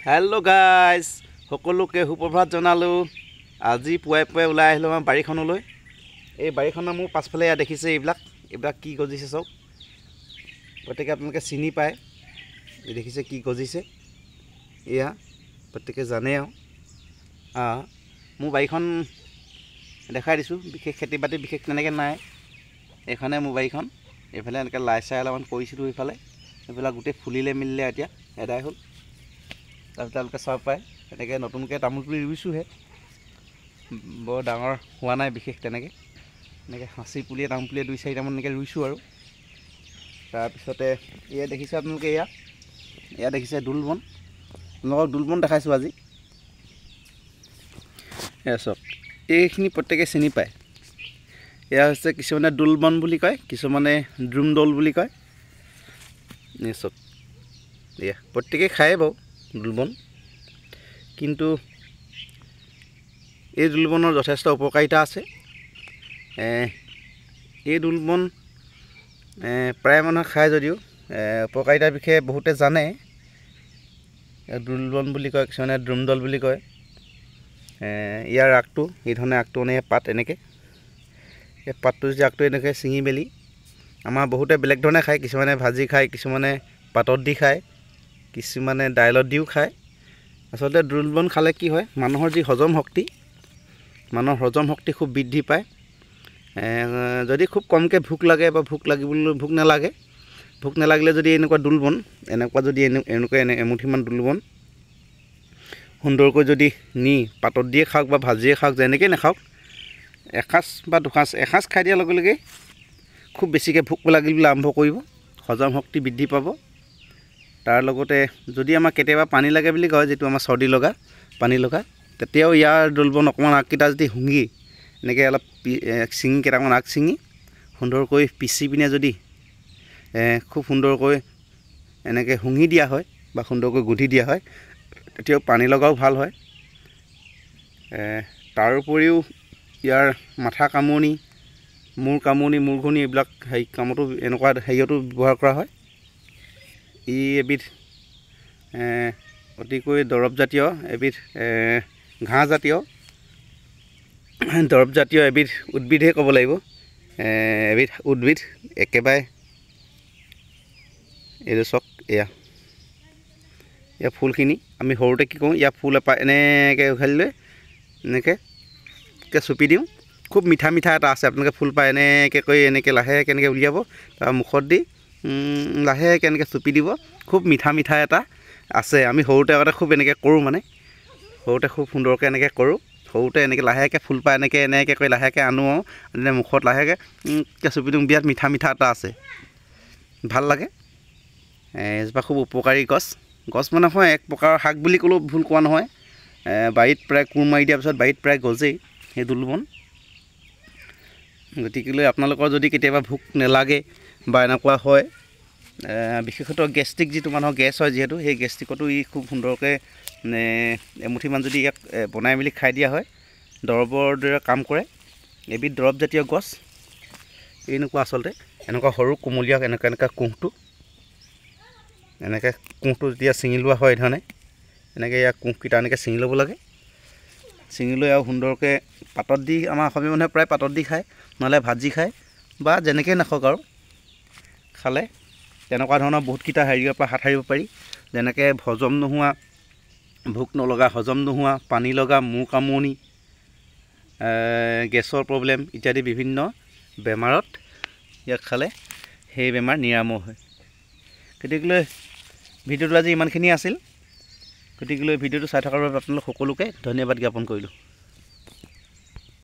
Hello' guys, সকলোকে সুপ্ৰভাত জনালোঁ। আজি পুৱাই পুৱাই ওলাই আহিলোঁ আমাৰ বাৰীখনলৈ। এই বাৰীখনৰ মোৰ পাছফালে এয়া দেখিছে, এইবিলাক এইবিলাক কি গজিছে চাওক। প্ৰত্যেকে আপোনালোকে চিনি পায়। এই দেখিছে কি গজিছে, এয়া প্ৰত্যেকে জানে আৰু। মোৰ বাৰীখন দেখাই দিছোঁ। বিশেষ খেতি বাতি বিশেষ তেনেকৈ নাই। এইখনে মোৰ বাৰীখন। এইফালে এনেকৈ লাই চাই অলপমান কৰিছিলোঁ, এইফালে এইবিলাক গোটেই ফুলিলে মিলিলে, এতিয়া এদাই হ'ল। তাৰপিছত তেওঁলোকে চাব পায়, এনেকৈ নতুনকৈ তামোল পুলি ৰুইছোঁহে, বৰ ডাঙৰ হোৱা নাই বিশেষ তেনেকৈ। এনেকৈ সাঁচি পুলিয়ে তামোল পুলিয়ে দুই চাৰিটামান এনেকৈ ৰুইছোঁ আৰু। তাৰপিছতে এয়া দেখিছে আপোনালোকে, এয়া এয়া দেখিছে দোলবন। আপোনালোকক দোলবন দেখাইছোঁ আজি। এয়া চাওক, এইখিনি প্ৰত্যেকে চিনি পায়। এয়া হৈছে, কিছুমানে দোলবন বুলি কয়, কিছুমানে দ্ৰুমদল বুলি কয়। এই চাওক, এয়া প্ৰত্যেকেই খায়ে বাৰু দোলবন, কিন্তু এই দোলবনৰ যথেষ্ট উপকাৰিতা আছে। এই দোলবন প্ৰায় মানুহে খায় যদিও উপকাৰিতাৰ বিষয়ে বহুতে জানে। দোলবন বুলি কয়, কিছুমানে দ্ৰুমদল বুলি কয়। ইয়াৰ আগটো এই ধৰণে, আগটো মানে পাত এনেকৈ, এই পাতটো যদি আগটো এনেকৈ ছিঙি মেলি, আমাৰ বহুতে বেলেগ ধৰণে খায়। কিছুমানে ভাজি খায়, কিছুমানে পাতত দি খায়, কিছুমানে দাইলত দিও খায়। আচলতে দোলবন খালে কি হয়, মানুহৰ যি হজম শক্তি, মানুহৰ হজম শক্তি খুব বৃদ্ধি পায়। যদি খুব কমকৈ ভোক লাগে বা ভোক লাগিবলৈ ভোক নালাগে, ভোক নালাগিলে যদি এনেকুৱা দোলবন, এনেকুৱা যদি এনেকুৱা এনে এমুঠিমান দোলবন সুন্দৰকৈ যদি নি পাতত দিয়ে খাওক বা ভাজিয়ে খাওক, যেনেকেই নাখাওক, এসাঁজ বা দুসাঁজ, এসাঁজ খাই দিয়াৰ লগে লগে খুব বেছিকৈ ভোক লাগিবলৈ আৰম্ভ কৰিব, হজম শক্তি বৃদ্ধি পাব। তাৰ লগতে যদি আমাক কেতিয়াবা পানী লাগে বুলি কয়, যিটো আমাৰ চৰ্দি লগা পানী লগা, তেতিয়াও ইয়াৰ দোলবন অকণমান আগকেইটা যদি শুঙি এনেকৈ অলপ ছিঙি, কেইটামান আগ ছিঙি সুন্দৰকৈ পিচি পিনে যদি খুব সুন্দৰকৈ এনেকৈ শুঙি দিয়া হয় বা সুন্দৰকৈ গুধি দিয়া হয়, তেতিয়াও পানী লগাও ভাল হয়। তাৰ উপৰিও ইয়াৰ মাথা কামুৰণি, মূৰ কামুৰণি, মূৰ ঘূৰণি, এইবিলাক হেৰি কামতো, এনেকুৱা হেৰিয়তো ব্যৱহাৰ কৰা হয়। ই এবিধ অতিকৈ দৰৱজাতীয় এবিধ ঘাঁহজাতীয় দৰৱজাতীয় এবিধ উদ্ভিদহে ক'ব লাগিব, এবিধ উদ্ভিদ একেবাৰে। এইটো চাওক, এয়া ইয়াৰ ফুলখিনি আমি সৰুতে কি কৰোঁ, ইয়াৰ ফুল এপাহ এনেকৈ উঘালি লৈ এনেকৈ চুপি দিওঁ, খুব মিঠা মিঠা এটা আছে। আপোনালোকে ফুলপাহ এনেকৈ কৰি এনেকৈ লাহেকৈ এনেকৈ উলিয়াব, তাৰপৰা মুখত দি লাহেকৈ এনেকৈ চুপি দিব, খুব মিঠা মিঠা এটা আছে। আমি সৰুতে আগতে খুব এনেকৈ কৰোঁ, মানে সৰুতে খুব সুন্দৰকৈ এনেকৈ কৰোঁ। সৰুতে এনেকৈ লাহেকৈ ফুলপাহ এনেকৈ এনেকৈ কৰি লাহেকৈ আনো আৰু আনিলে মুখত লাহেকৈ চুপি দিওঁ, বিৰাট মিঠা মিঠা এটা আছে, ভাল লাগে। এজোপা খুব উপকাৰী গছ। গছ মানে হয় এক প্ৰকাৰৰ শাক বুলি ক'লেও ভুল কোৱা নহয়। বাৰীত প্ৰায় কোৰ মাৰি দিয়াৰ পিছত বাৰীত প্ৰায় গজেই সেই দোলবন। গতিকেলৈ আপোনালোকৰ যদি কেতিয়াবা ভোক নেলাগে বা এনেকুৱা হয়, বিশেষতঃ গেষ্ট্ৰিক, যিটো মানুহৰ গেছ হয় যিহেতু, সেই গেষ্ট্ৰিকতো ই খুব সুন্দৰকৈ এমুঠিমান যদি ইয়াক বনাই মেলি খাই দিয়া হয়, দৰৱৰ দৰে কাম কৰে। এবিধ দৰৱজাতীয় গছ। এনেকুৱা আচলতে এনেকুৱা সৰু কোমলীয়া এনেকুৱা এনেকুৱা কোঁহটো, এনেকৈ কোঁহটো যেতিয়া ছিঙি লোৱা হয় এইধৰণে, এনেকৈ ইয়াৰ কোঁহকেইটা এনেকৈ ছিঙি ল'ব লাগে। ছিঙি লৈ আৰু সুন্দৰকৈ পাতত দি, আমাৰ অসমীয়া মানুহে প্ৰায় পাতত দি খায়, নহ'লে ভাজি খায় বা যেনেকেই নাখাওক আৰু খালে তেনেকুৱা ধৰণৰ বহুতকেইটা হেৰিয়ৰ পৰা হাত সাৰিব পাৰি। যেনেকৈ হজম নোহোৱা, ভোক নলগা, হজম নোহোৱা, পানী লগা, মূৰ কামুৰণি, গেছৰ প্ৰব্লেম ইত্যাদি বিভিন্ন বেমাৰত ইয়াক খালে সেই বেমাৰ নিৰাময় হয়। গতিকেলৈ ভিডিঅ'টো আজি ইমানখিনি আছিল। গতিকেলৈ ভিডিঅ'টো চাই থকাৰ বাবে আপোনালোক সকলোকে ধন্যবাদ জ্ঞাপন কৰিলোঁ।